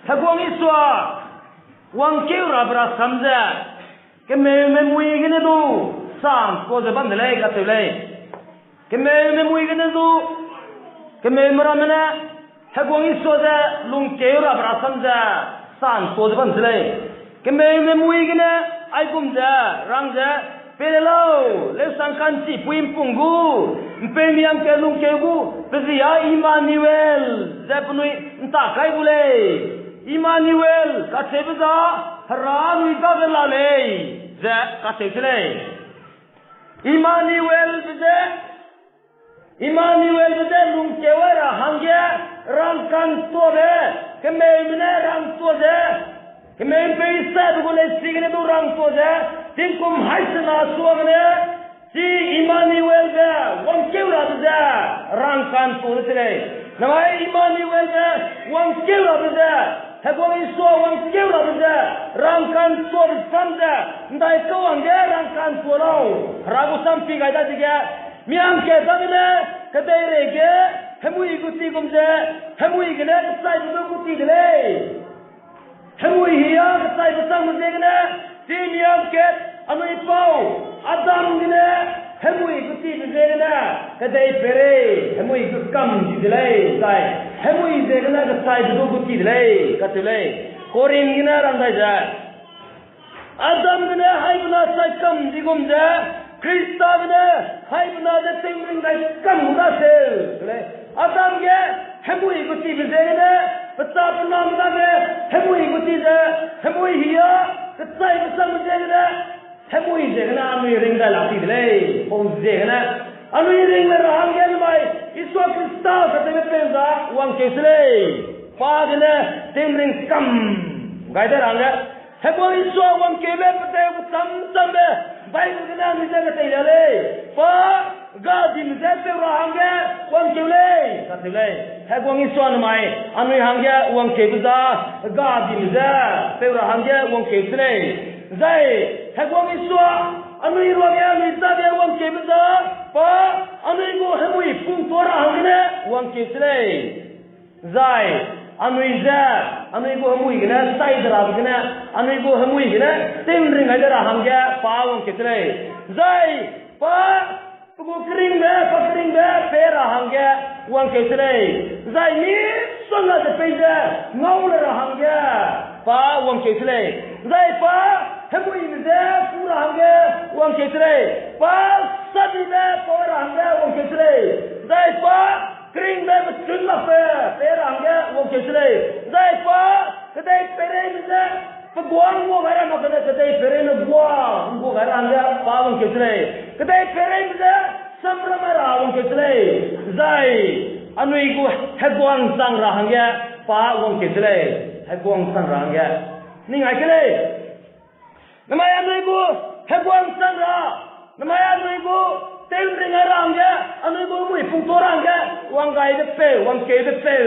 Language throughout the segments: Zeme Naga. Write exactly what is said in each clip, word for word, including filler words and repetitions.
Heguang Isua wangkeu rabe rasam ze, kemeume mui gene du, sa'ntua ze bam de lei kacheu lei. Kemeume mui gene du, kemeume ramme ne, Heguang Isua ze lungkeu rabe rasam ze, sa'ntua ze bam de lei. Kemeume mui gene, aigum ze, rang ze, pei le lau, leusang ka'nchipui ’mpung gu, ’mpeumi hangkat lungkeu gu, pe zi â Immanuel, ze penui ’ntak kai gu lei. Immanuel kacheube za, Hera anui dage la lei, ze kacheu de lei. Immanuelbe ze, Immanuelbe ze lungkeu ai ra hangge, rangka'ntuabe, kemeume ne rangtua ze, kemeu'mpeu Isaiabe gu leisi gene du rangtua ze, tingkum haî sena suagene, chi Immanuelbe wangkeu rabe ze, rangka'ntua de se lei. Namai Immanuelbe wangkeu rabe ze, Heguang Isua wangkeu rabe ze, rangka'ntuabe sam ze, ’ndaikau hangge rangka'ntua lau, Hera gu sam pi gai dadege, mi hangkat dagene, kedeirei ge, hemui gu ti gum ze, hemui gene kechaibe du gu ti de lei. Hemui hia kechaibe changme ziegene, chi mi hangkat, anui pau, Adam gene, hemui gu tibe ziegene, kedeipeirei, hemui gu kam di de lei, zai, hemui ziegene kechaibe du gu ti de lei, kacheu lei. Korinth gene rang dai ze, Adam gene haibena chai kam di gum ze, Khrista gene haibena ze tewring dai kam gu daseu, lei. Adam ge hemui gu tibe ziegene, pecha pename dage hemui gu ti ze, hemui hia kechaibe changme ziegene, hemui ziegene anui ring dai lak ti de lei, pau ziegene. Anui ring le ra hangge namai, Isua Khrista katewbe peu za wangkeu se lei. Pa gene tewring kam gai de ra hangge, Heguang Isua wangkeube peteu kecham chambe, Bible gene anui ze ketei lia lei. Pa gadime je peu ra hangge wangkeu lei, kacheu lei. Heguang Isua namai anui hangge wangkeube za, gadime je peu ra hangge wangkeu se lei. Zai, Heguang Isua anui ruage anui dage wangkeube za, pa anui gu hemui pungtua ra hanggene wangkeu se lei. Zai, anui ze, anui gu hemui gene, sai de rabe gene, anui gu hemui gene, tewring gai de ra hangge, pa wangkeu se lei. Zai, pa, pe gu keringbe, pa keringbe, pei ra hangge, wangkeu se lei. Zai misongga ze pei ze, ngau le ra hangge, pa wangkeu se lei. Zai pa, hemuime ze, ku ra hangge, wangkeu se lei. Pa, sadibe, pau ra hangge, wangkeu se lei. Zai pa, keringbe, mechun lakbe, pei ra hangge, wangkeu se lei. Zai pa, kedei peireime ze, pe guang ngua gai ra mak kane, kedei peireime guang ngua gai ra hangge, pa wangkeu se lei. Kedei peireime ze, samram ra wangkeu se lei. Zai, anui gu heguang chang ra hangge, pa wangkeu se lei. Heguang chang ra hangge. Ning ai ke lei. Namai anui gu heguang chang ra. Namai anui gu tewring ai ra hangge, anui gu mui pungtua ra hangge, wang gai de peu, wangkeu de peu.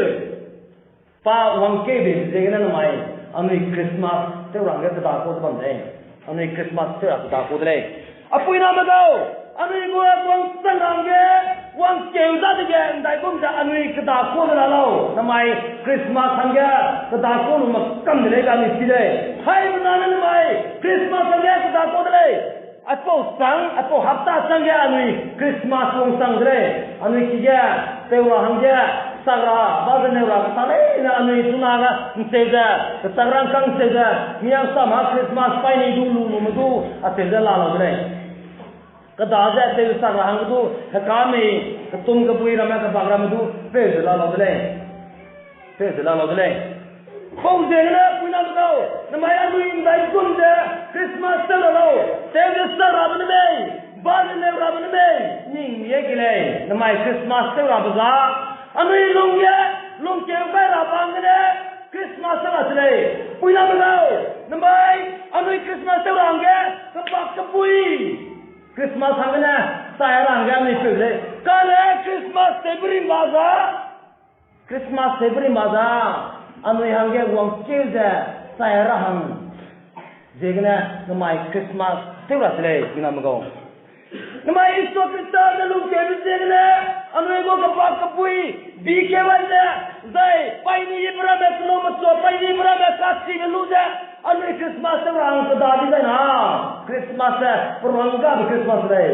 Pa wangkeu de ziegene namai, anui Christmas tew ra hangge kedakau ze bam lei. Anui Christmas tew ra kedakau de lei. Apuiname gau, anui gu heguang chang ra hangge, wangkeu dadege ndaigum ze anui kedakau de la lau. Namai Christmas hangge kedakau lu mak kam de lei ga anui chi lei. Haibena ne namai Christmas hangge kedakau de lei. Aipau sang, aipau hapta changge anui Christmas wangchang de lei. Anui ki ge, tew ra hangge, sak ra, ba ze neu ra kesa leine anui chuna ge, ’ncheu ze, kechak rangkâng ’ncheu ze, miang sam ha Christmas paîni du lu lume du, acheu ze la lau de lei. Keda ze tew sak ra hangge du, heka mei, ketum kebui ramme, kebak ramme du, peu ze la lau de lei. Peu ze la lau de lei. Pau ziegene puiname gau, namai anui ’ndaigum ze Christmas tew ra lau, tew ze sak rabe ne mei, ba ze neu rabe ne mei, ning ye ke lei, namai Christmas tew rabe za, anui lung ge, lungkeu gai ra bang gene, Christmas tew ra se lei. Puiname gau, namai, anui Christmas tew ra hangge, kebak kebui Christmas hanggene, sai ra hangge anui peu lei. Kane Christmas tewbe rimba za, Christmas tewbe rimba za, anui hangge wangkeu ze, sai ra hang. Ziegene, namai Christmas tew ra se lei, puiname gau. Namai Jisu Khrista ne lungkeube ziegene, anui gu kebak kebui, bi keu ai ze, zai, paîni yibe ramme, kelome chua paîni yibe ramme, Chibe lu ze, anui Christmas te rang keda di zai na. Christmas te, perang gabe Christmas lei.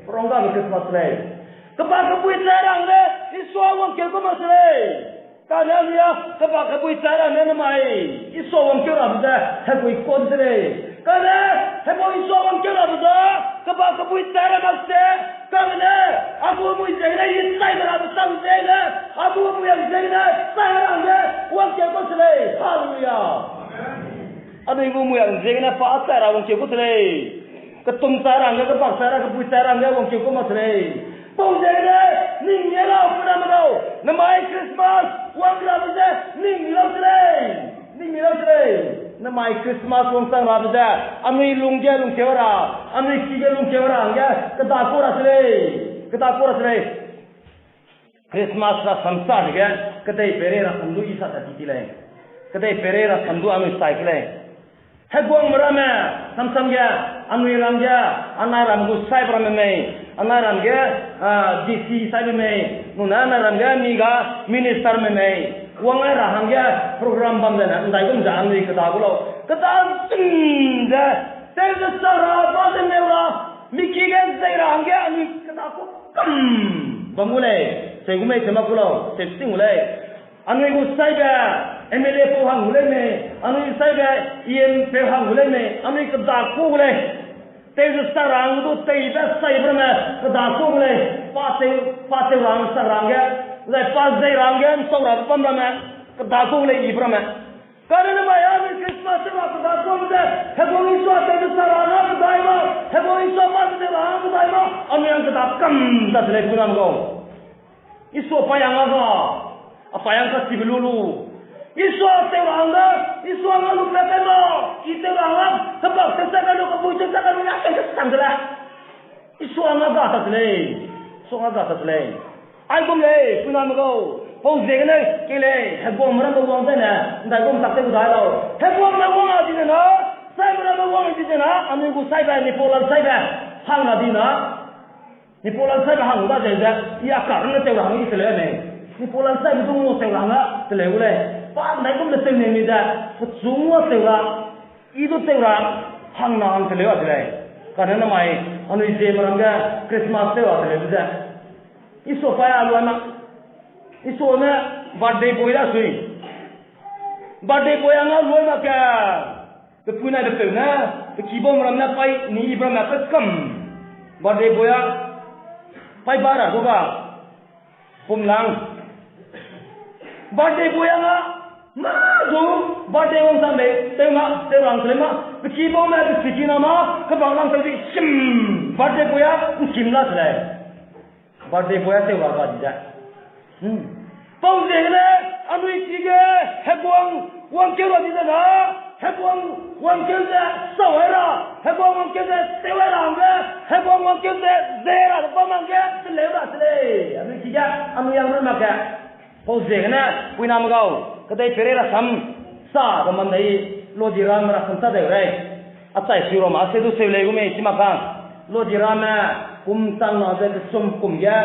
Perang gabe Christmas lei. Keba kebui chai rang le, Isua wangkeu ku mak se lei. Kane anui a, keba kebui chai rang le namai, Isua wangkeu rabe ze, hegui kon se lei. Kane, hegui Isua wangkeu rabe ze, keba kebui chai rang mak se, kane, a gu mui ze ne, i chai rabe sang ze ne, a gu mui ang ze ne, chai rang le, wangkeu ku se lei. Hallelujah. Anui gu mui ang ziegene pa chai ra wangkeu ku se lei. Ketum chai rangge, kebak chai ra, kebui chai rangge wangkeu ku mak se lei. Pau ziegene, ning ge lau, puna me lau. Namai Christmas wang rabe ze, ning mi lau se lei. Ning mi lau se lei. Namai Christmas wangchang rabe ze, anui lung ge lungkeu ra, anui ki ge lungkeu ra hangge, keda ku ra se lei. Keda ku ra se lei. Christmas rasam sa dege, kedei peirei rasam du i sa tat ti ti lei. Kedei peirei rasam du anui sai ke lei. Heguangme ramme, samsam ge, anui ram ge, anai ram gu saibe ramme mei, anai ram ge, ah, D C saibe mei, nune anai ram ge mi ga minister me mei, wang ai ra hangge program bam zene, ndaigum ze anui keda gu lau. Keda zun ze, tew ze sa ra, ba ze neu ra, mi ki ge zei ra hangge anui keda ku kam bam gu lei, cheu gu mei, cheu mak gu lau, cheu sing gu lei. Anui gu saibe M L A pau hang gu lei mei, anui saibe E M pau hang gu lei mei, anui keda ku gu lei. Tew ze sa ra hang du teibe saibe ramme keda ku gu lei. Pa tew, pa tew ra hang sa ra hangge, zai pa zei ra hangge nsau rabe bam ramme keda ku gu lei, ibe ramme. Kane namai anui Christmas tew ra keda ku ze, Heguang Isua tew ze sa ra hang kedai ma, Heguang Isua pa tew ra hang kedai ma, anui hang keda kam ta se lei, punam gau. Isua pa yang a ga, a pa yang kachibe lu lu. Isua tew ra hangge, Isua nga lu pe kai ma, i tew ra hangge, kebak tew sa kai lu, kebui tew sa kai lu, ya tew ze sang de le. Isua nga ga ta se lei. Isua nga ga ta se lei. Aigum lei, punam gau. Pau ziegene kei lei, heguangme ramme wang zene, ndaigum tak tew dai lau. Heguangme wang a di zena, saibe ramme wang di zena, anui gu saibe, Nipolan saibe, hang ra di na. Nipolan saibe hang da ze ze, i a ka ne tew ra hang i teleu mei. Nipolan saibe du ngu tew ra hang teleu gu lei. Pa ndaigum le tew ne mi ze, pechu ngua tew ra, i du tew ra, hang na hang teleu a de lei. Kane namai, anui Zeme ram ge Christmas tew a teleu ze. Isua pa a loi ma. Isua ne birthday boy da sui. Birthday boy a nga loi ma ke. Pe pui nai pe peu ne, pe kibam ram ne pai ni ibe ramme pe kam. Birthday boy a, pai ba ra gu ga. Pum lang. Birthday boy a nga, ma zu, birthday wang sang lei, tew ma, tew rang se lei ma, pe kibam me, pe siki na ma, kebang lang tew di, sim, birthday boy a, nkim la se lei. Birthday boy a tew ra ga di ze. Pau ziegene, anui ki ge, heguang wangkeu ra di ze na, heguang wangkeu ze sau ai ra, heguang wangkeu ze tew ai ra hangge, heguang wangkeu ze ze ra de bam hangge teleu ra se lei. Anui ki ge, anui yang run mak ge. Pau ziegene, puiname gau, kedei peirei rasam, sa de mam dei, lodi ramme rasam sa deu rei. Achai sui ra ma, se du seu lei gu mei chi mak kang. Lodi ramme, kum chang na ze kechum kum ge,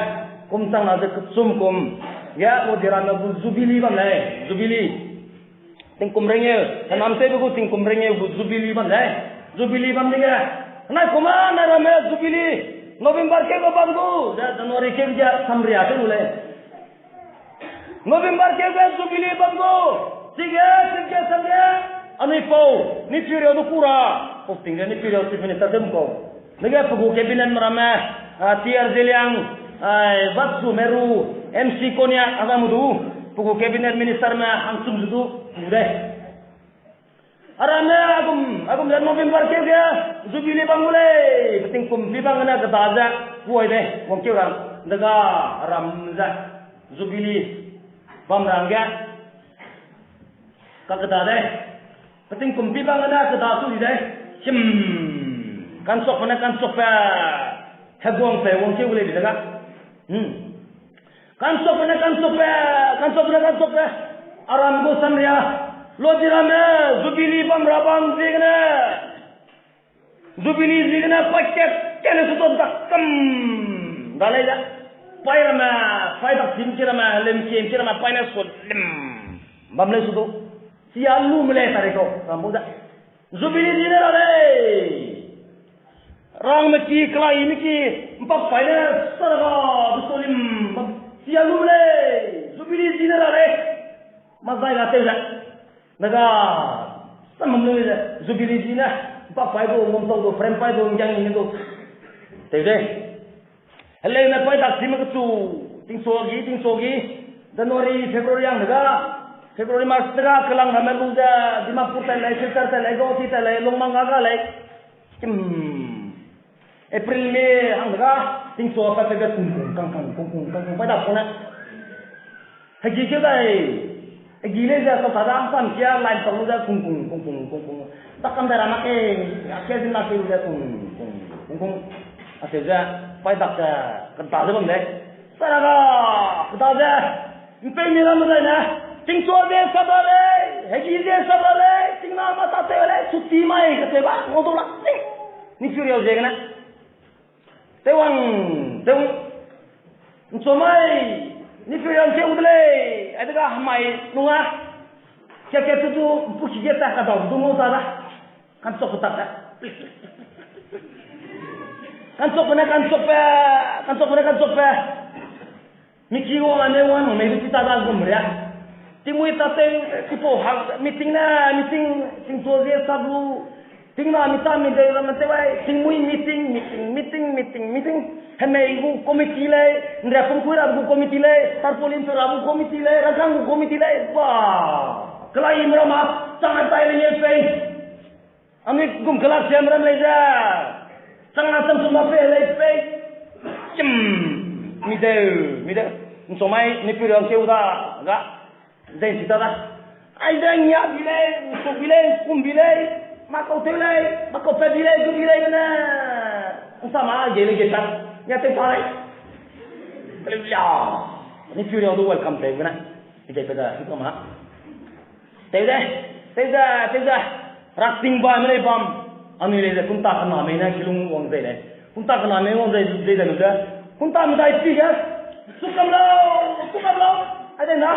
kum chang na ze kechum kum ge, lodi ramme gu jubilee bam lei, jubilee. Tingkum rengeu, kanam tewbe gu tingkum rengeu gu jubilee bam lei. Jubilee bam dege, nai kum a nai ramme jubilee, November keu ge bam gu ze January keu ge samria tew lu lei. November keu ge jubilee bam gu, chige, chige sangge, anui pau, Neiphiu Riau du ku ra, pau ting ge Neiphiu Riau chief minister tew kau. Dege pe gu cabinet me ramme, ah, T R Zeliang, ai, Batsu Meru, M C Konyak, a ga mu du, pe gu cabinet minister me hangchum zu du, pu dei. Aramme agum, agum ze November keu ge, jubilee bam gu lei, pe tingkum pi bang gene keda ze, puai dei, wangkeu rang, dega aram ze, jubilee bam rangge, kakeda dei, pe tingkum pi bang gene keda chu di dei, him, kansokbe ne kansokbe, heguangpeu wangkeu gu lei bi dega. Kansokbe ne kansokbe, kansokbe ne kansokbe. Aram gu samria, lodi ramme, jubilee bam ra bam ziegene. Jubilee ziegene paikat kene su du dak kam da lei ze. Pai ramme, pai dak tim ki ramme, lem kiem ki ramme, pai ne su lim bam lei su du. Sia lu me lei, tare kau, ram bu da. Jubilee ji ne ra lei. Rang me ki, kelai me ki, mpak pai ne, saraga, du so lim, sia lu me lei. Jubilee ji ne ra lei. Mazai ga tew le. Naga, sa mam lu le. Jubilee ji ne, mpak pai du, ngom tau du, frame pai du, ngiang ni du. Tew de. Heleume paî dak chime kechu, tingchu gi, tingchu gi, January, February hang dega, February, March dega, kelang ramme lu ze, Dimapur tai lei, Silchar tai lei, Guwahati tai lei, Longmang ga ga lei. Kim. April, May hang dega, tingchu pa pe be kung kung, kang kang, kung kung, kang kung, paî dak kune. Hegi keu dai. Hegi lei ze sa sa da, sam kia, line tau lu ze, kung kung, kung kung, kung kung. Dak kam dai ra mak e, a kia zin na keu lu ze, kung kung, kung kung. A seu ze, paî dak ze, keda ze bam lei. Saraga, keda ze, mpeu mi ramme zai ne, tingchu ze sap ra lei, hegi ze sap ra lei, tingna ma ta tew lei, suti mai, kacheu ba, ngau dau la, ting. Ni chu riau ziegene. Tewang, tewang. Nchomai, ni pui rang keu de lei. Ai dega hemai nung a. Kia kia tu tu, mpuki ge ta ka dau du ngau ta da. Kanchok tak da. Kanchok ne kanchok pe, kanchok ne kanchok pe. Miki wang ane wang mei du ti ta da gum ria. Tingmui ta teng, tipau hang, meeting na, meeting, tingchu zie sap lu. Tingna mi ta mi deu ramme tew ai, tingmui meeting, meeting, meeting, meeting, meeting. Hemei gu committee lei, nria pungkui ra gu committee lei, tarpaulin chu ra gu committee lei, rangkang gu committee lei, ba. Kelai im ra ma, chang ai tai lei ye pei. Anui gum kelak siam ram lei ze. Chang na chang chu ma pe lei pei. Chim. Mi deu, mi deu. Nchomai, ni pui rang keu da, ga. Zai si ta da. Ai zai nia bi lei, su bi lei, kum bi lei, ma kau teu lei, ma kau pe bi lei, gu bi lei ne. Nsa ma ge lei ge ta. Nia teu pa lei. Hallelujah. Ni pui rang du welcome teu ne. Ni ge pe da, ni ko ma. Teu de, teu de, teu de. Rak ting ba me lei bam. Anui lei ze kunta kena mei ne kilung wang zei lei. Kunta kena mei wang zei zei de lu de. Kunta medai pi ge. Sukam lau, sukam lau. Ai de na.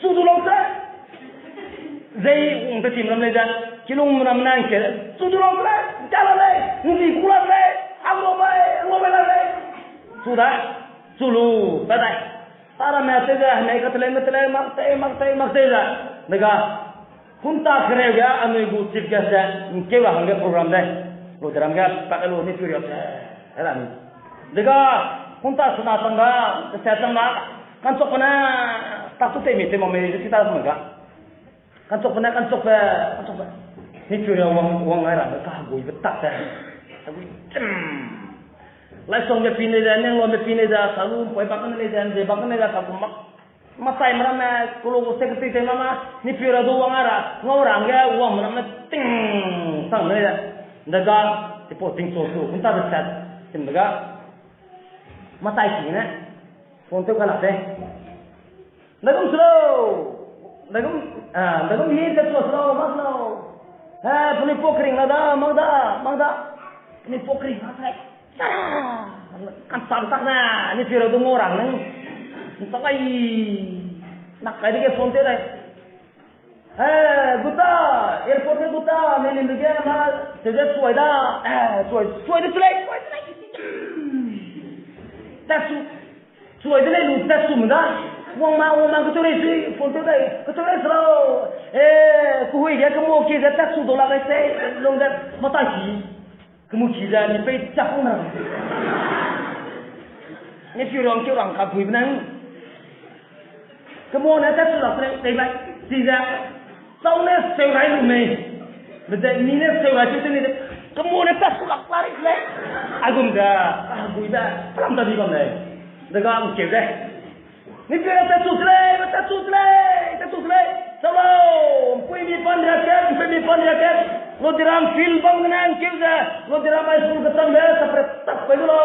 Chu du lau se. Zei wang te tim ram lei ze. Kilung ram nang ke. Chu du lau se. Ja la lei. Nzi ku la lei. Ang lo bai, ang lo bai la lei. Chu da. Chu lu, ba dai. Tara me teu ze, hemei ka telei, me telei, mak tei, mak tei, mak tei ze. Dega, kunta kereu ge anui gu chief guest ze, nkeu ra hangge program de. Lu de ram ge, pak lu ni period ze. Hera ni. Dega, kunta sena chang da, kese chang da. Kanchok ne, tak tu tei mi tei ma mei, si ta ma ga. Kanchok ne, kanchok pe, kanchok pe. Ni chu ya wang, wang ai ra, ka hagui be tak te. Hagui, chim. Laisong be pi ne de, neng lo be pi ne de, salu poi bak ne le de, de bak ne de, ka kum mak. Masai mram me, kulo ku secretary te mama, ni pi ra du wang ai ra, ngau ra nge, wang mram me ting, sang ne de. Dega, tipo ting so su, kunta de chat, chim dega. Masai ki ne, phone teu ka la te. Ndagum slo. Ndagum, ah, ndagum hi te slo slo, ma slo. Ha, puni pokring na da, mang da, mang da. Puni pokring na sai. Kan sam tak na, ni piro du ngorang nang. Ntakai. Nak kai de ke phone te dai. Eh, guta, airport ne guta, ne lim de ge ma, se de suai da. Eh, suai, suai de sulei, suai de sulei. Ta su. Suai de lei lu tat sum da. Wang ma, wang ma, kacheu rei sui, phone teu dai, kacheu rei sra. Eh, kuhui ge kemu ki ze tat su do la gai sei, long de, mata ki. Kemu ki ze, ni pei chak na. Ni piu rang kiu rang ka gui benang. Kemu ne tat su la sei, tei bai, si ze. Sau ne seu rai lu mei. Bede mi ne seu rai chu teni de. Kemu ne tat su lak la ri le. Agum de, a gui de, plam da di bam le. Dega ngkeu de. Ni pe tat su le, tat su le, tat su le. Sau lau. Pui mi pan ra ke, pui mi pan ra ke. Lo diram fil bam ne ngkeu de. Lo diram ai su ke tam de, sa pre tap pe lo.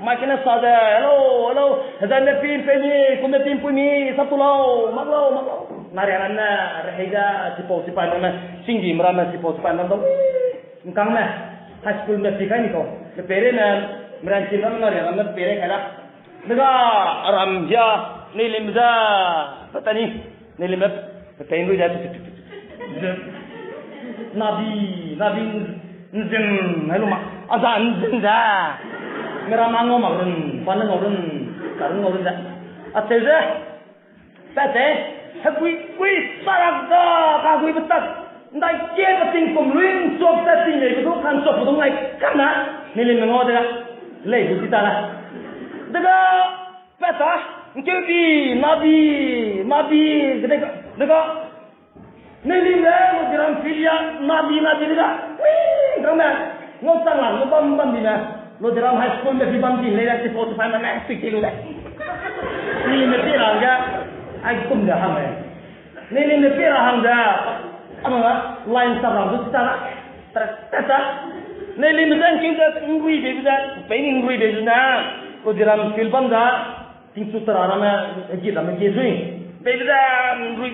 Mai kene sa de, hello, hello, hezai me pin pe mi, kum me pin pui mi, sa tu lau, mak lau, mak lau. Narialam ne, rehei da, sipau sipai me, singgi mera me, sipau sipai me, dau. Nkang me, high school me pi kai ni kau. Me pere me, meran chi me, narialam me pere kai da. Dega, aram ja, nilim ja, patani, nilim me, Pe pei nrui da, nabi, nabi nzin, hai lu ma, a za nzin da. Mera ma ngau mak run, pa ne ngau run, ka run ngau run da. A seu ze, pa te, hegui, gui, sarak da, ka gui betak. Ndai ke pe tingkum lui nchuak te ting lei, pe du kan chuak pe du ngai kam na. Neilim me ngau de ga. Lei du ti ta na. Dega, Peta, nkeu bi, nabi, nabi, kedeka, dega. Neilim le, Lodiram filia, nabi, nabi, dega. Ui, dega me. Ngau chang la, lu bam, bam di me. Lodiram High School me bi bam di le, si po tu pai me, me, tui ti lu le. Neilim me pi ra hangge, ai kum de hang le. Neilim me pi ra hangge, ama, line sa ra, du sa ra. Tra, tra, tra. Neilim me zan king de, nrui be, be, be, pe ni nrui be, be, na. Lodiram field bam da. Tingchu tera ramme, gi ramme gi sui. Beibe ze, nrui,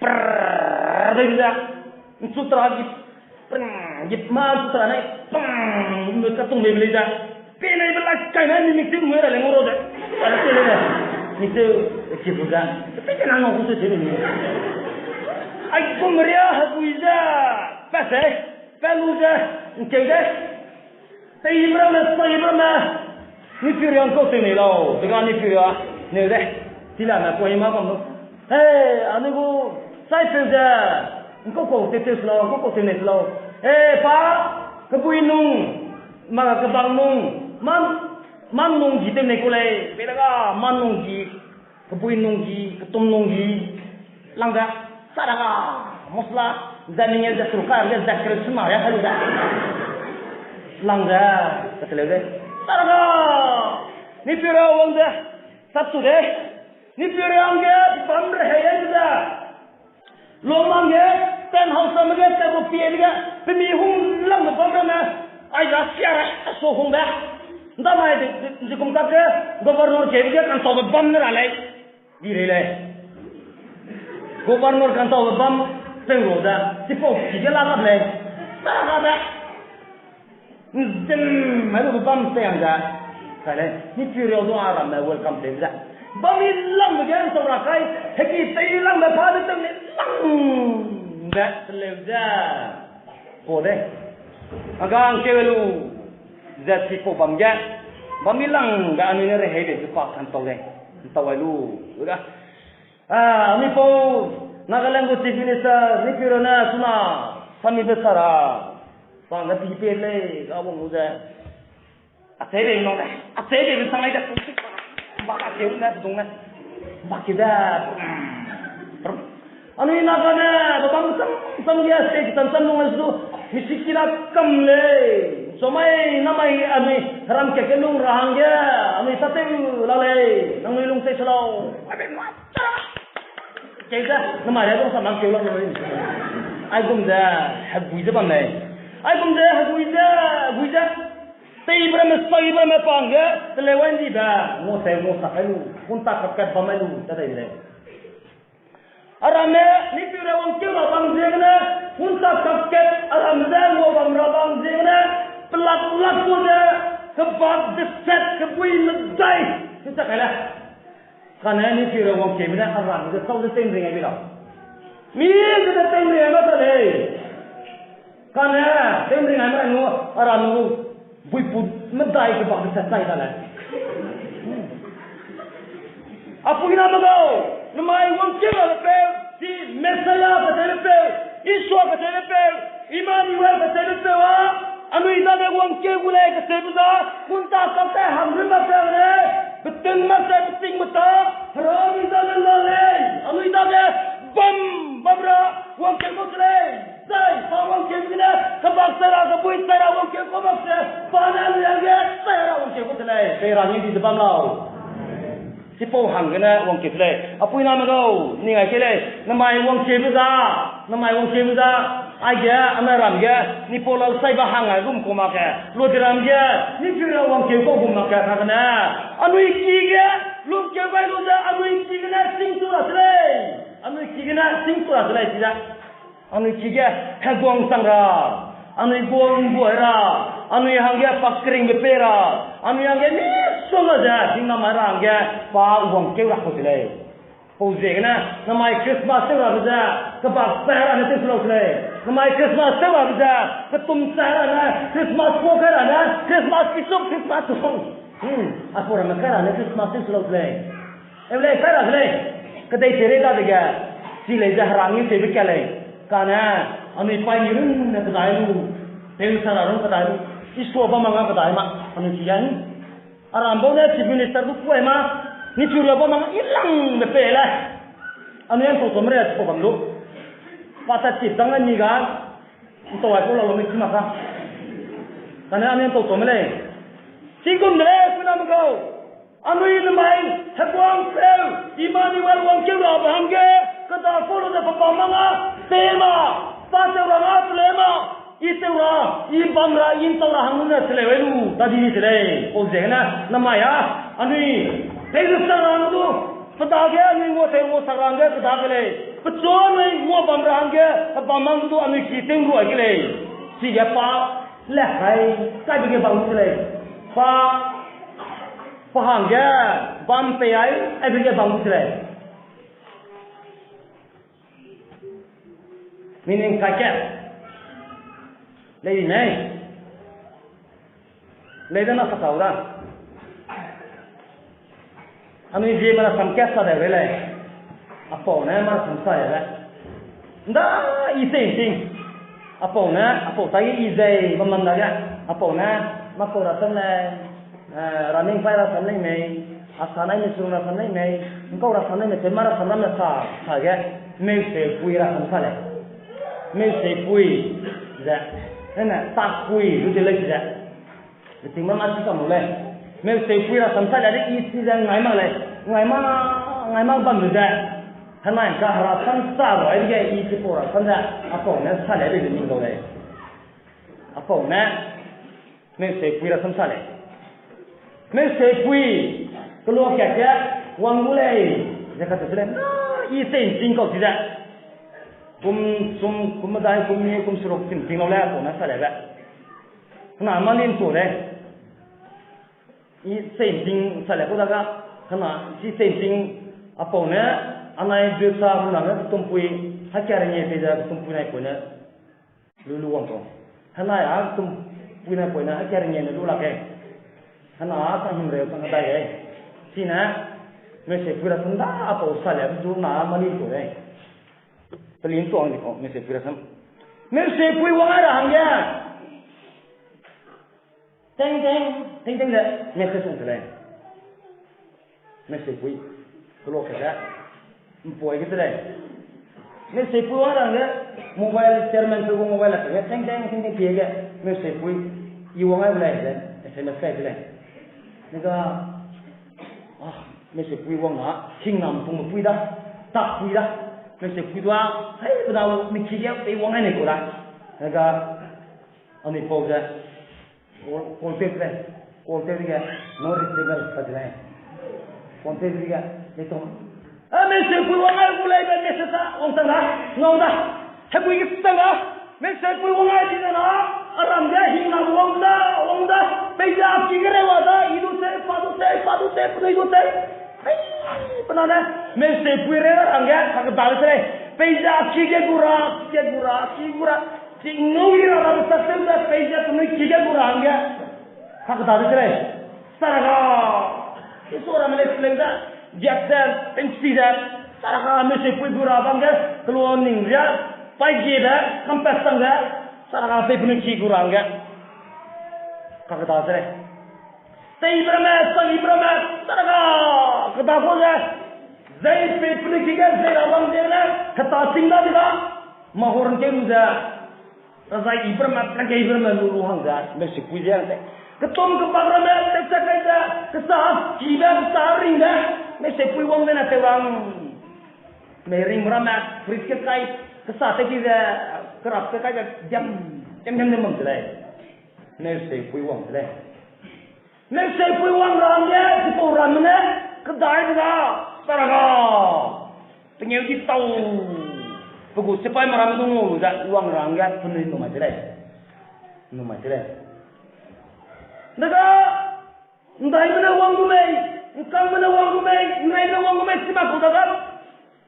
prrrr, beibe ze. Nchu tera gi, prrrr, gi ma nchu tera ne, prrrr, nrui ka tung beibe lei ze. Pe lei be la kai ne, ni mik tiu nrui ra le ngoro ze. Ara pe lei ne. Mik tiu, ki bu ze. Pe ke na no ku se ni. Ai, kum ria, ha bu ze. Pa se, pa lu ze, nkeu de. Tei bra me, sai bra me. Ni piri ang kau teu nei lau. Dega ni piri a. Nei de. Tila me koi ma bam lu. He, anui gu sai teu ze. Nkau kau teu teu se lau, nkau kau teu nei se lau. He, pa, kebui nung, ma kebang nung, man, man nung gi teu nei ku lei. Pe dega, man nung gi. Kebui nunggi, ketum nunggi, lang da, saraga, mosla, ze mingeu ze suru ka, ze ze kere chuna ya kalu da. Lang da, ka teleu de. Saraga, ni pira wang de, sap tu de. Ni pira wang ge, bam re hei de. Lomang ge, tent house me ge, table pie ge, pe mi hung lang de bam rame, ai ga sia ra, so hung be. Ndamai de, de, de kum kak ge, governor ke ge, kan tau be bam ne ra lei. Di rei lei. Governor kan tau be bam, teng ro da, sipau ki ge la kat lei. Sa ga be. Nzem, mai lu bam tei ang da. Kai lei, ni pi riau du a ramme welcome tei da. Bam i lang be ge ntau ra kai, heki tei lang be pa de teng ni lang be teleu da. Ko de. Aga ang ke lu. Zat si ko bam ge. Bam i lang be anui ne rehei de zu pa kan tau de. Ntau ai lu. Ga. Ah, anui pau, Nagaland gu Chief Minister, ni pi riau ne suna, sami be sara. Pang ga pi pe lei, ga wang lu ze. A chei bei nong ne, a chei bei sang ai da, ba ka keu ne, dung ne. Ba ki da. Anui Naga ne, ba bam sam, sam ge, se ki tan sam nong ne su, mi si ki na kam lei. So mai, na mai, anui, ram ke ke nung ra hang ge, anui sa teu la lei, nangnui lung tei se lau. Ai bei ma. Kei ze, namai le dong sa mang keu la ne. Ai gum ze, hegui ze bam lei. Ai gum ze, hegui ze, hegui ze. Tei bra me, sai bra me pang ge, teleu wan di be. Ngo se, ngo sa kai lu. Kun ta kap kat bam ai lu, ta dai lei. A ramme, ni pi ra wang keu ra bang ziegene, kun ta kap kat, a ram ze, ngo bam ra bang ziegene, pelak lak ku ze, kebak de set, kebui medai, kun ta kai le. Kane ni pi ra wang keu me ne, a ram ze, sau ze tei ring ai bi lau. Mi ze tei ring ai ma ta lei. Kane, tei ring ai ma nu, a ram nu, buipu medai kebak de set sai ta lei. A puiname gau, namai wangkeu rabe peu, chi Messiah kacheube peu, Isua kacheube peu, Emmanuel kacheube peu a, anui dage wangkeu gu lei kacheube za, kunta kak te hangrum ba peu ne, betung mak ze beting beta, Hera anui dage la lei, anui dage bam, bam ra, wangkeu gu se lei. Zai, pa wangkeu gene, kebak chai ra, kebui chai ra, wangkeu kau mak ze, pa ne anui hangge chai ra wangkeu gu se lei, pei ra ni di ze bam lau. Chipau hanggene wangkeu se lei. A puiname gau, ning ai kei lei, namai wangkeube za, namai wangkeube za, aige, anai ram ge, ni pau lau saibe hang ai gum kau mak ge, lua di ram ge, ni pi ra wangkeu kau gum mak ge, kagene, anui ki ge, lungkeu gai lu ze, anui ki gene, sing tu ra se lei. Anui ki gene, sing tu ra se lei, chi da. Anui ki ge heguang chang ra, anui guang buai ra, anui hangge pa keringbe pei ra, anui hangge misongga ze hingnam mai ra hangge pa wangkeu ra kau se lei. Pau ziegene, namai Christmas tew rabe ze, kebak pe ra ne tew se lau se lei. Namai Christmas tew rabe ze, ketum sa ra ne, Christmas po kai ra ne, Christmas kisup, Christmas tuang. Hmm, a pau ramme kai ra ne Christmas tew se lau se lei. Eu lei, kai ra se lei. Kedei teirei dadege, chi lei ze Hera ngi tewbe ka lei. Kane, anui paî ni runne kedai lu, tewsa ra run kedai lu, Isua bam manga kedai ma, anui chi ya ni. Aram bau ne Chief Minister du kuai ma, ni chu ra bam manga i langbe pe le. Anui an tau tau me lei, chipau bam du. Pa ta chip dang ni ga, ntau ai pau la lo me chi mak ka. Kane anui an tau tau me lei. Chigum de lei, puiname gau. Anui nemai, Heguang peu, Emmanuel wangkeu rabe hangge, keda kau lu ze pe bam manga, pe ma, pa tew ra ma, pe le ma, i tew ra, i bam ra, i ntau ra hang ne teleu lu, tadi ni te lei, pau ziegene, namai a, anui, tewbe sak ra du, pe dage anui ngua tew ngua sak ra hangge, pe dage lei, pechu anui ngua bam ra hangge, pe bam mang du anui ki tew nruai ke lei, chige pa, le kai, kaibe ge bam se lei, pa, pa hangge, bam pei ai, aibe ge bam se lei. Meaning kake. Lei nei. Lei de na sa kau da. Anui ziemme rasam kat sa de rei lei. Apau ne mâ rasam sa de. Nda i tei ting. Apau ne, apau ta i zei bam mam dage. Apau ne, mâ kau rasam lei. Eh, running pai rasam lei mei, asa nai misung rasam lei mei, ngkau rasam lei mei, pe mâ rasam ramme sa, sa ge, meuseupui rasam sa lei. Meuseupui, ze, ene, takpui, lu de lei ze. Beting mâ mâ chi kam lu lei. Meuseupui rasam sa lei, i chi ze ngai mak lei, ngai mak, ngai mak bam lu ze. Henai ka rasam sa lu, ai ge i chipau rasam ze, apau ne sa lei de ning dau lei. Apau ne, meuseupui rasam sa lei. Meuseupui, kelu kat ge, wang gu lei, ze kacheu se lei, na, i tei ting kau chi ze. Kum sum, kum medai, kum ni, kum seruk, chim ting lau lei, apau ne sa lei be. Na, mâ lin tu lei. I tei ting sa lei kau dage, kena, i tei ting, apau ne, anai dui sa, na ne, ketumpui, hakia renge pei ze, ketumpui nai pui ne, lu lu wang kau. Henai a ketumpui nai pui ne, hakia renge ne lu lak ge. Hena, sa himreu sa hedai ge. Chine, meuseupui rasam da, apau sa lei, du na, mâ lin tu lei. Pelin tuang di kau, meuseupui rasam. Meuseupui wang ai ra hangge. Teng teng, teng teng ze, message sung se lei. Meuseupui, kelu kat ze, mpoi ge se lei. Meuseupui wang ra hangge, mobile chairman pe gu mobile a se ge, teng teng, teng teng pie ge, meuseupui, i wang ai bu lei ze, S M S kai se lei. Nega, ah, meuseupui wang na, hingnam pungme pui da, tak pui da, meuseupui dua, hei, pe da, mi ki ge, pei wang ai nei kau da. Nega, anui pau ze, Call, call tew de lei. Call tew dege, no retrieval sa de lei. Call tew dege, lei tau. A, meuseupui wang ai gu lei be message a, wang tang da, ngau da. Hepui ge tang da. Meuseupui wang ai di na, aram ge hingnam wang da, wang da. Peize a ki ge rei wa da, i du se, pa du se, pa du se, penui du se. Hei, pe na ne, meuseupui rei ra hangge, kakeda se lei. Peize a ki ge gu ra, ki ge gu ra, ki gu ra. Chingau i ra ra sa tew ze, peize penui ki ge gu ra hangge. Kakeda se lei. Saraga. Isua ramme lei se lei ze. Giak ze, pengsi ze. Saraga meuseupui gu ra bam ge. Kelu ning ze. Pai gie de, campus sang ze. Saraga pei penui ki gu ra hangge. Kakeda se lei. Teibe ramme, saibe ramme, saraga, keda kau ze, zei pei penui ki ge zei ra bam ziegene, heta ting da di da, mahor ’ngkeu lu ze, razai ibe ramme, rangkeibe ramme lu lu hang ze, meuseupui ze hang ze. Ketum kebak ramme, tewcha kai ze, kesa kibe, kesa ringbe, meuseupui wang zene tew rang. Meiring ramme, fridge ge kai, kesa tew ki ze, kerap ge kai ze, diam, diam, diam, diam bam se lei. Meuseupui wang se lei. Meuseupui wang ra hangge, chipau ramme ne, kedaibe ga, saraga. Pengeu di tau. Pe gu sipaîme ramme du ngau lu ze, wang ra hangge, penui numai se lei. Numai se lei. Dega, ’ndaime ne wang gu mei, ’ngkangme ne wang gu mei, ’nreime ne wang gu mei, chi mak kau dega.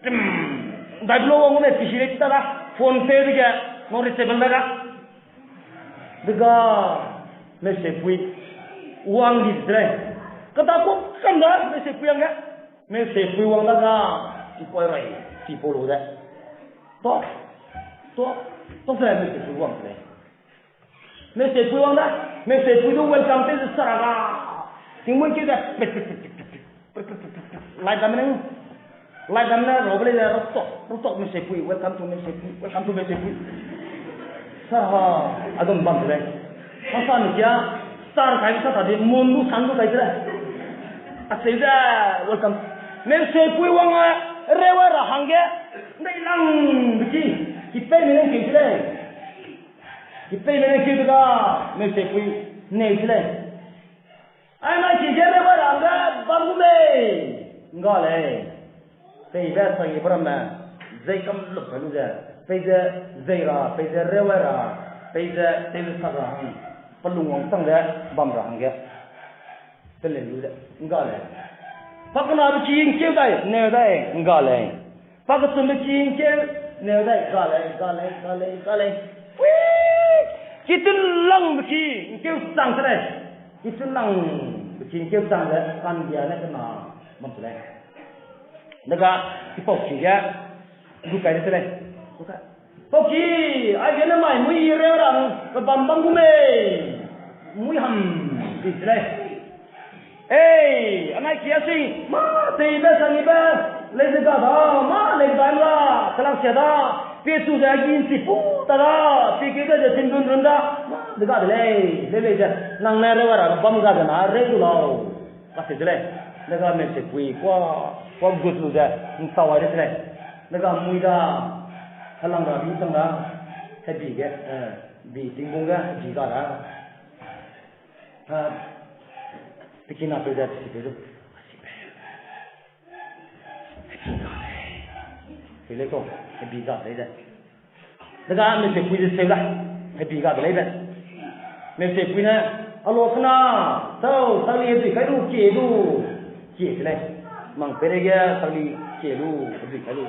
Dai blo wang ne pisi lei ta da. Phone pay dege, no reachable da ga. Dega, meuseipui wang di de lei. Kata ku kam da, meuseipui wang ge. Meuseipui wang da ga, chipau rai, chipau lu de. To, to, to se meuseipui wang de lei. Meuseipui wang da, meuseipui du welcome te sa ra ga. Tingmui ki de, pet, pet, pet, pet, pet, pet. Light dam ne, light dam ne, ro bele ne, ro tok, ro tok meuseipui, welcome to meuseipui, welcome to meuseipui. Sa ha, a dum bam de lei. Sa sa ni kia, star kai sa sa de, moon du sun du kai de lei. A se de, welcome. Meuseipui wang a, rewa ra hangge, ndai lang beki, ki pe me ne ki de lei. Ki pe me ne ki de ga, meuseipui, ne de lei. Ai, na ki ge rewa ra hangge bam gu mei. Nga lei. Peibe sagi beramme, zei kam lup kai lu ze, peize zei ra, peize rewa ra, peize tewsak ra hang, pelung wangchang ze bam ra hangge. Peleu lu ze, nga lei. Pakenabe ki ngkeu dai, neu dai, nga lei. Pakechumbe ki ngkeu, neu dai, nga lei, nga lei, nga lei, nga lei. Ui! Kitunlangbe ki ngkeu chang se lei. Kitunlangbe ki ngkeu chang ze, kandia ne kena bam se lei. Dega, chipau ki ge, du kai de se lei. Pau ki, aige ne mai mui reu ra, pe bam bam gu mei. Mui ham, di se lei. Ei, anai ki a sui, mâ teibe sanibe, lei ze ga da, mâ lei bai la, kelak sia da, pie chu ze gi nchi pu ta da, pie keu de ze chin run run da, mâ de ga de lei, lei lei ze, nang ne reu ra bam ga de na reu du lau. Kacheu de lei. Dega meuseipui kua, kua gut lu ze, ntau ai de se lei. Dega mui da, helang ra bi chang da, hebi ge, eh, bi tingbung ge, hebi ga da. A, pekina peu ze, pesi peu zu. Hebi ga lei. Pe lei kau, hebi ga lei ze. Dega meuseipui ze seu da, hebi ga de lei be. Meuseipui ne, alo kena, tau, tagli hedui kai lu, kie lu, kie se lei. Mang peireige tagli kie lu, hedui kai lu.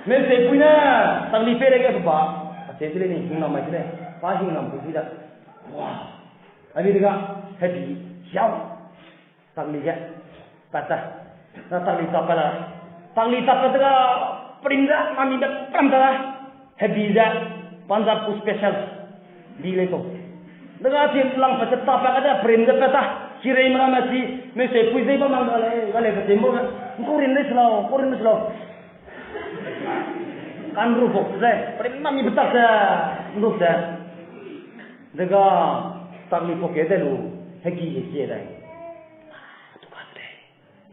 Meuseipui ne, tagli peireige pe ba, acheu se lei ni, hingnam mai se lei. Pa hingnam pui pui da. Wa, abi dega, hebi, siau. Tagli ge, pat ta. Na tagli tap pat la. Tagli tap pat dega, prim ze, mami de pram ta la. Hebi ze, Punjab gu special. Bi lei kau. Dega chi lang pat ze tap pat de, prim ze pat ta. Chirei mera me chi, meuseipui zei bam mang ga lei, ga lei pe timbo ge. Ngkau rin de se lau, ngkau rin de se lau. Kanru bok ze, prim mami betak ze, nruk ze. Dega, tagli poke de lu, hegi ge kie dai.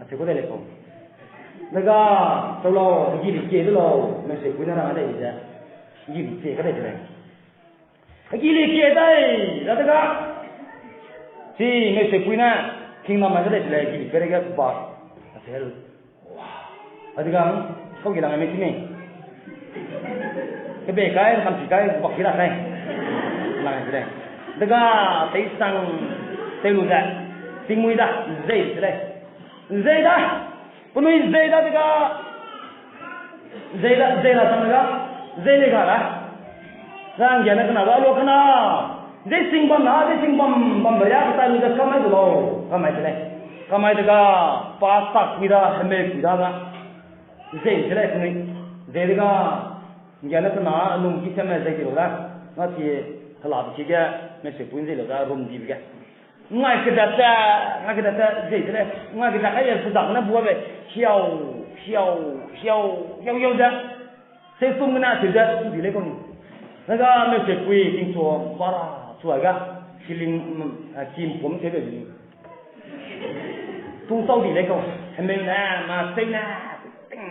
Acheu ku de lei kau. Dega, tau lau, hegi le kie de lau, meuseipui ne rang de ze. Hegi le kie ka de lei. Hegi le kie dai, da dega. Chi meuseipui ne, hingnam mai ka de lei, hegi le peireige ba. Acheu lu. Adigang, kau gi lang me chi mei. Kebe kai, kam chi kai, bak gi la kai. Lang de lei. Dega, teisang, tei lu ze. Tingmui da, zei de lei. Zei da. Penui zei da dega. Zei da, zei da sang dega. Zei le ga da. Ranggia ne kena ga lo kena. Zei sing bam na, zei sing bam, bam ba ya, kata lu de kamai de lau. Kamai de lei. Kamai dega, pa sak kui da, hemei kui da ga. Zei se lei penui. Zei dega, ngia ne kena, lung ki seme zei di lu da. Na chi, hela de chi ge, meuseipui zei lu da, rum di ge. Ngai kedat te, ngai kedat te, zei de lei. Ngai kedat kai ye, sedak ne bua be. Hiau, hiau, hiau, hiau, hiau ze. Sei sum gene acheu ze, su di lei kau ni. Dega meuseipui, tingchua, bara, chua ga. Siling, mm, a, kim pum seu be ni. Tungtau di lei kau, hemeu ne, ma seu ne, ting.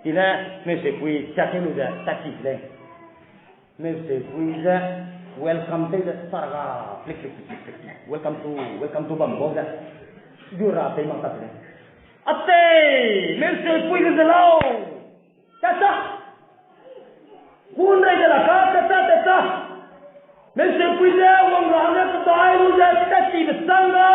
Chine, meuseipui, tat te lu ze, tat ti lei. Meuseipui ze, welcome tew ze, saraga, plik, plik, plik, plik, plik. Welcome to, welcome to bam bau ze. Gu ra tei mak ta lei. Atei, meuseipui ge ze lau. Tata. Kunrei de la ka, tata, tata. Meuseipui ze, wang ra ne, tata, ai lu ze, tat ti be sang ga.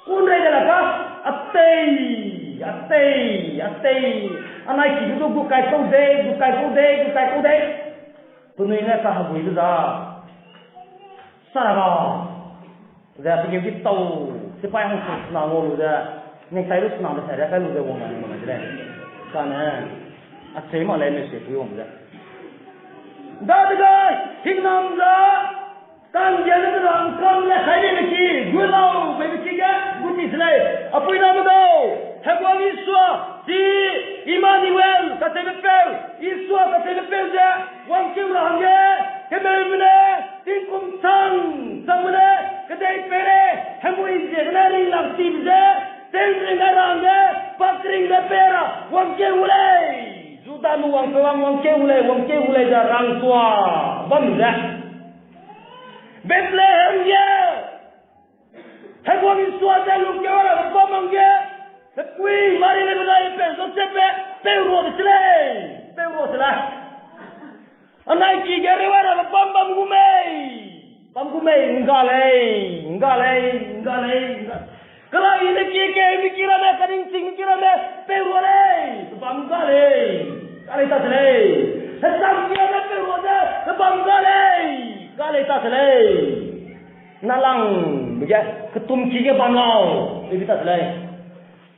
Kunrei de la ka. Atei, atei, atei. Anai ki du gu kai kau dei, gu kai kau dei, gu kai kau dei. Penui ne kaheguibe za. Sara ga. Ze pegeu ki tau, sipai hangsu sena ngau lu ze, ningtai lu sena be sai ria kai lu ze wang ma ni ma de lei. Kane, acheu mak lei mese pui wang ze. Dadege, hingnam ze, kanggiane ze rangkâng le kai beibe ki, gu lau beibe ki ge, gu ti se lei. Apuiname gau, Heguang Isua, chi Emmanuel, kacheube peu, Isua kacheube peu ze, wangkeu ra hangge, kemeume ne, tingkum chang, changme ne, kedei pere, hemui ziegene ringlak tibe ze, tewring gai ra hangge, pakringbe pe ra, wangkeu gu lei. Judame wangpeu wang wangkeu gu lei, wangkeu gu lei ze rangtua bam ze. Bethlehem ge, Heguang Isua ze lungkeu ra bam hangge, pepui Mari le benai peu Josepbe, peu rua de se lei, peu rua se lei. Anai ki ge reu ra bam bam gu mei, bam gu mei, ngga lei, ngga lei, ngga lei, ngga. Kelai ne ki keheume ki ramme, kaningchingme ki ramme, peu rua lei, bam ga lei, ga lei ta se lei. Hesam ki ramme peu rua ze, bam ga lei, ga lei ta se lei. Nalangbe ge, ketum ki ge bam lau, e bi ta se lei.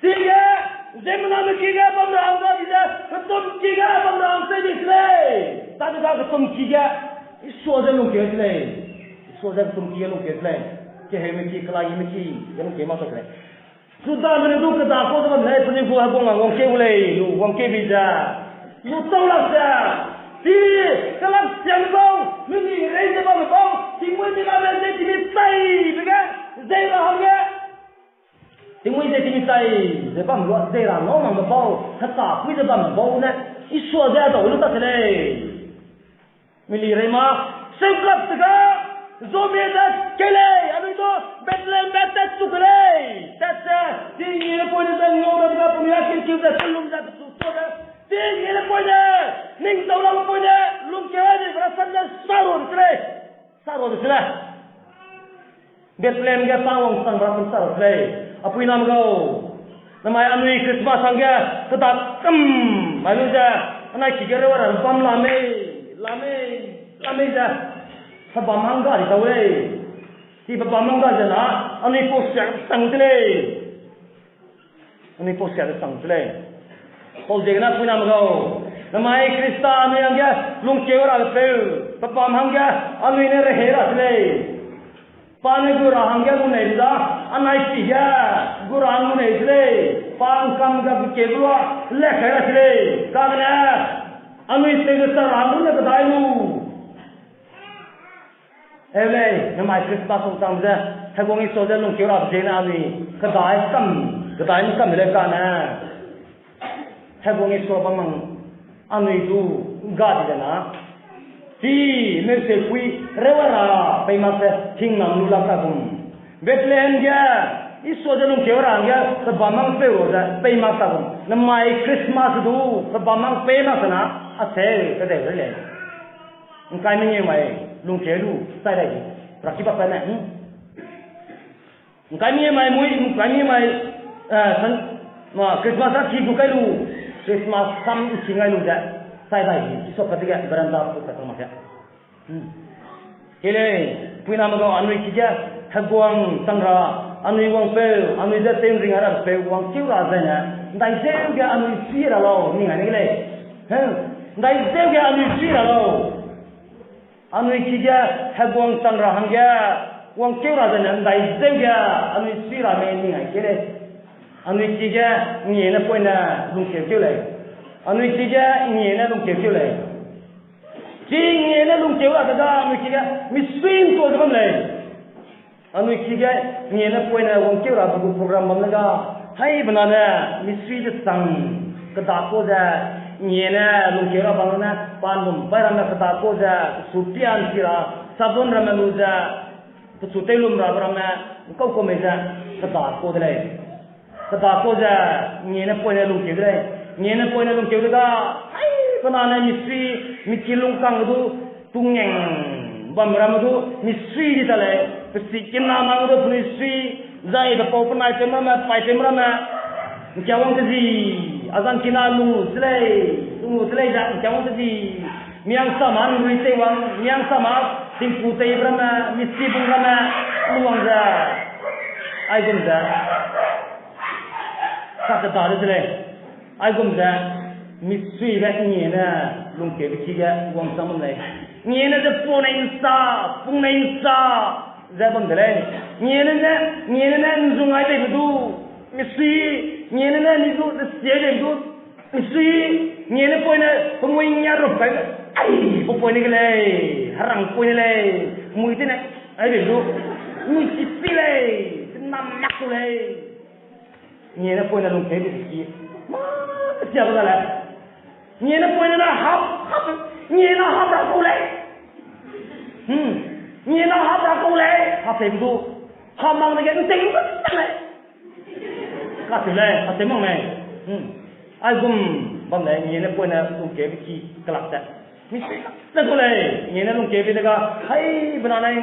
Chige, ziemmename ki ge bam ra hangge di ze, ketum ki ge bam ra hang se di se lei. Dadege ketum ki ge, Isua ze lungkeu se lei. Isua ze ketum ki ge lungkeu se lei. Keheume ki, kelaime ki, ge lungkeu mak se lei. Judame ne du kedakau ze bam lei, penui gu Heguang a wangkeu gu lei, lu wangkeu bi ze. Lu tau lak ze. Chi, kelak siam bau, mini rei ze bamme bau, tingmui mi ramme ze timi chai be ge, zei ra hangge. Tingmui ze timi chai ze bam lua zei ra ngau makbe bau, hekapui ze bamme bau ne, Isua ze dau lu ta se lei. Mili rei ma, seuklap te ga, zomie ze kei lei, anui du Bethlehembe tat chu ke lei, tat ze, tinggîne poine ze ngau ra ga penui a kirkiu ze kellum ze pechu tuâ ze, tinggîne poine, ning dau labe poine, lungkeu ai di be rasam ze sa rua de se lei, sa rua de se lei. Bethlehem ge pa wangchang ra kum sa ra se lei. Apuiname gau. Namai anui Christmas hangge, kedak kam, mai lu ze, anai ki ge reu ra bam la mei, la mei, la mei ze. Pebam hangga di tau lei. Chi pebam hangga ze na, anui pau siak sang se lei. Anui pau siak sang se lei. Pau ziegene apuiname gau. Namai Khrista anui hangge lungkeu rabe peu, pebam hangge anui ne rehei ra se lei. Pa ne gu ra hangge gu nei da, anai ki ge gu ra gu nei se lei. Pa ngkam ge gu keu lua, le kai ra se lei. Kagene, anui tewbe sa ra gu ne kedai lu. Eu lei, namai Christmas sungchang ze, Heguang Isua ze lungkeu rabe ziegene anui, kedai kam, kedai ngkam de lei kane. Heguang Isua bam mang anui du ga di de na. Chi, meuseupui, reu ra, pei mak se, hingnam lu lak ta gum. Bethlehem ge, Isua ze lungkeu ra hangge, pebam hang peu ra ze, pei mak ta gum. Namai Christmas du, pebam hang pei mak se na, acheu, kedeu re lei. Ngkai mengeu mai, lungkeu lu, chai dai di. Raki bak pa ne, hmm? Ngkai mengeu mai mui, ngkai mengeu mai, eh, san, ma, Christmas a ki gu kai lu, Christmas sam i ki ngai lu ze, chai dai di, Isua pa dige, veranda pu ka tang mak ge. Hmm. Kei lei, puiname gau anui ki ge, Heguang chang ra, anui wangpeu, anui ze tewring a ra peu, wangkeu ra zene, ndai zeu ge anui chi ra lau, ning ai ne lei. He, ndai zeu ge anui chi ra lau. Anui ki ge Heguang chang ra hangge, wangkeu ra zene ndai zeu ge, anui chi ra mei ning ai kei lei. Anui ki ge ngie ne poine lungkeu keu lei. Anui ki ge ngie ne lungkeu keu lei. Chi ngie ne lungkeu ra de ga, anui ki ge misui ntua ze bam lei. Anui ki ge ngie ne poine wangkeu rabe gu program bam le ga, hai benane misui ze chang, kedakau ze, ngie ne lungkeu ra bam ne, pan bum pai ramme kedakau ze, pechu pian chi ra, sabun ramme lu ze, pechu teilum rabe ramme, ngkau kau mei ze, kedakau de lei. Kedakau ze, ngie ne poine lungkeu de lei. Ngie ne poine lungkeu de ga, hai benane misui, miki lungkang du, tungeng bam ramme du, misui di ta lei. Pesi kina mang du penui sui, zai pepau penai tew ramme, pai tew ramme. Nkia wang kezi, Azang kina lung lu se lei, lung lu se lei ze, kiang te di. Miang sama nrui tei wang, miang sama tingku tei ramme, misi bung ramme, luang ze. Aigum ze. Sa ke da de se lei. Aigum ze. Misuibe ngiene lungkeube ki ge wang chang bam lei. Ngiene ze pung nei nsa, pung nei nsa, ze bam de lei. Ngiene ne, ngiene ne nzung ai dei du. Misui, ngiene ne ni du, de sia dei du. Misui, ngiene poine, pemui ngia rup kai. Ai, pe poine ge lei, herang poine lei. Mui tine, ai dei du. Mui si pi lei, nam mak lei. Ngiene poine lungkeu di ki. Ma, sia ba le. Ngiene poine na hap, hap, ngiene hap ra kau lei. Hmm. Ngiene hap ra kau lei. Hap lei du. Hap mang de ge nteng ba lei. Ka tu lei, hap te mang lei. Hmm. Aigum bam lei, ngiene poine lungkeu ki kelak te. Misui na kau lei, ngiene lungkeu de ga, hai, bena nai,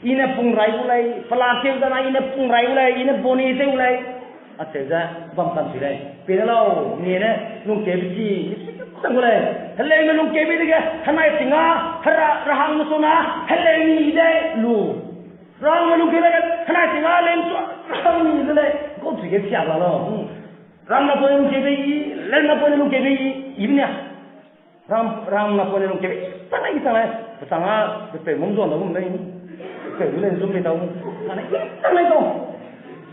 i ne pung rai gu lei, pela keu da na, i ne pung rai gu lei, i ne boni teu lei. Acheu ze, bam kan sui lei. Pe ne lau, ngiene lungkeu ki, misui na kau lei. Heleume lungkeu de ge, henai tinga, hera, rahang me sona, heleu ni de lu. Rahang me lungkeu de ge, henai tinga, lem sua, rahang ni de lei. Kau chi ge sia la lau. Hmm. Ram na poine lungkeu i, lem na poine lungkeu i, i benia. Ram, ram na poine lungkeu i, tanai, tanai. Pe tanga, pe pe ngum zuan da gum lei. Pe du lei zum lei tau. Tanai, tanai tau.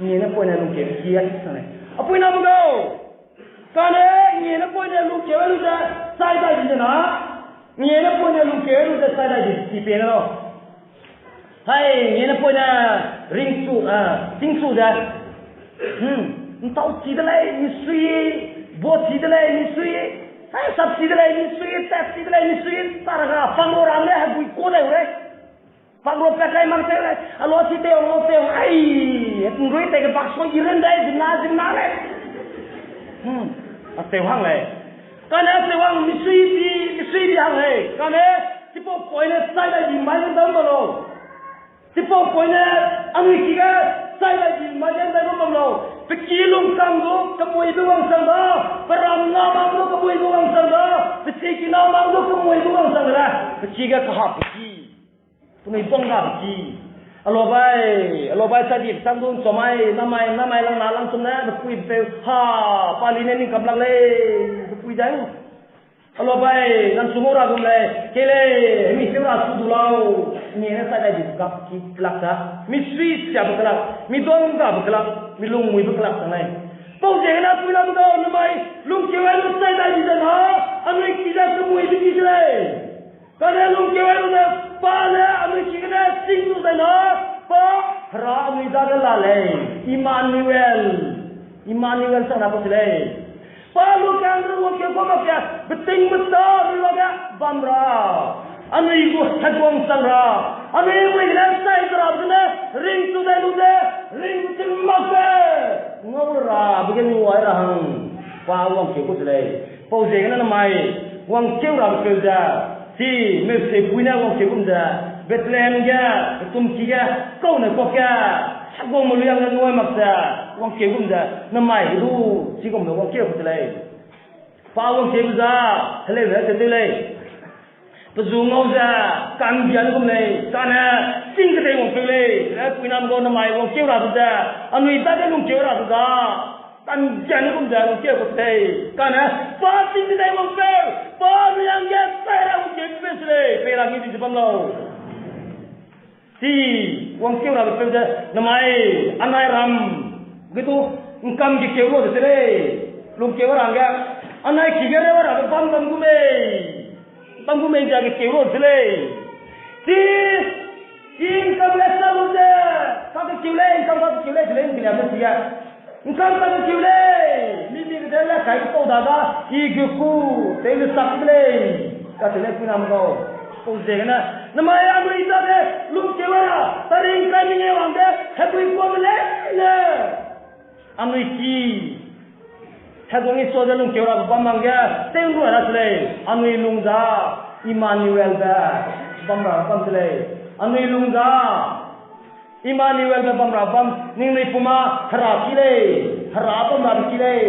Ngiene poine lungkeu ki, tanai. Apui na bu gau. Kane, ngiene poine lungkeu lu ze, sai dai di na. Ngiene poine lungkeu lu ze, sai dai di, chi pe ne lau. Hai, ngiene poine ringchu, ah, tingchu ze. Hmm, ntau chi de lei, misui, bo chi de lei, misui, hai, sap chi de lei, misui, tat chi de lei, misui, taraga, pangro ram le, hegui ko lei, lei. Pangro pe kai mang teu lei, alo chi teu, alo teu, ai, nrui te ge bak so iren dai, zimna, zimna lei. Hmm, a teu hang lei. Kane a teu hang misui di, misui di hang lei. Kane, chipau poine sai dai di mai dam ba lau. Chipau poine anui ki ge sai dai di mai dam bam lau. Pe ki lungkang du, kemuibe wangchang da, pe ram na mang du, kemuibe wangchang da, pe chi ki na mang du, kemuibe wangchang da. Pe ki ge kahap pe ki. Penui bang ga pe ki. Alo bai, alo bai sa di sang du, chomai, namai, namai lang na lang chum ne, pe pui pe peu, ha, pa li ne ning kap lak lei, pe pui dai. Alo bai, nang chu ngau ra gum lei, ke lei, mi seu ra chu du lau, ngiene sai dai di kap ki kelak ta, misui siabe kelak, mi dong gabe kelak, mi lungmuibe kelak ta lei. Pau ziegene pui lam dau, namai, lungkeu ai lu sai dai di ze na, anui ki ze kemuibe ki de lei. Kane lungkeu ai lu ze, pa ne anui ki gene sing lu ze na, pa, hera anui dage la lei, Emmanuel. Emmanuel chang na kau se lei. Pa lu kang ru wangkeu kau mak ge, beting beta ru lage bam ra. Anui gu heguang chang ra. Anui gu ne sai ra gene, ringchu dai lu ze, ringchu mak ge. Ngau ra, be ge mi wai ra hang. Pa wangkeu kau se lei. Pau ziegene namai, wangkeu rabe peu ze, chi, meuseipui ne wangkeu gum ze, Bethlehem ge, petum ki ge, kau ne kuak ge, heguangme luiang ne nui mak ze, wangkeu gum ze, namai ge du, chigum ne wangkeu kau se lei. Pa wangkeu gu ze, heleu ne tew tew lei. Pe zu ngau ze, ka'nggiane gum lei, kane, chîng kedei wangpeu lei, le puiname gau namai wangkeu rabe ze, anui dage lungkeu rabe ze, ka'nggiane gum ze wangkeu kau se lei, kane, pa chîng kedei wangpeu, pa anui hangge chai ra wangkeu pe se lei, pei ra ngi di ze bam lau. Chi, wangkeu rabe peu ze, namai, anai ram, ge du, ’ngkam kekeu lu de se lei, lungkeu ra hangge, anai ki ge reu rabe bam bam gu mei. Bam gu mei ze kekeu lu se lei. Chi, chi ’ngkam le sa lu ze, kakekeu lei, ’ngkam kakekeu lei, ze lei, ’ngkeliabe chige. ’Ngkam kakekeu lei, mi mi de le kai pau da ga, i gu ku, tei le sak de lei. Kacheu lei puiname gau. Pau ziegene, namai anui dage, lungkeu ra, taring kai mengeu hangge, hegui kuame leine. Anui ki, heguang Isua ze lungkeu rabe bam hangge, tew ’nrua ra se lei, anui lung za, Emmanuelbe, bam ra bam se lei, anui lung za, Emmanuelbe bam ra bam, ningnui puma, Hera ki lei, Hera bam rabe ki lei,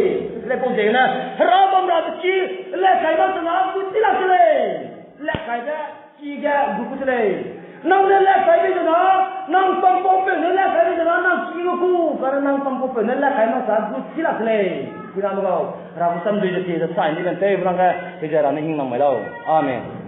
Pau ziegene, Hera bam rabe ki, le kai mak zena gu chi lak se lei. Le kaibe ki ge gu ku se lei. Nang ne le kaibe zena, nang pampaupeu ne le kaibe zena, nang ki gu ku, kane nang pampaupeu ne le kai mak zena gu chi lak se lei. Puiname gau, Hera gu samdui ze tie ze sai ni ben tei bu nang ge, peize Hera ne hing nang mai lau. Amen.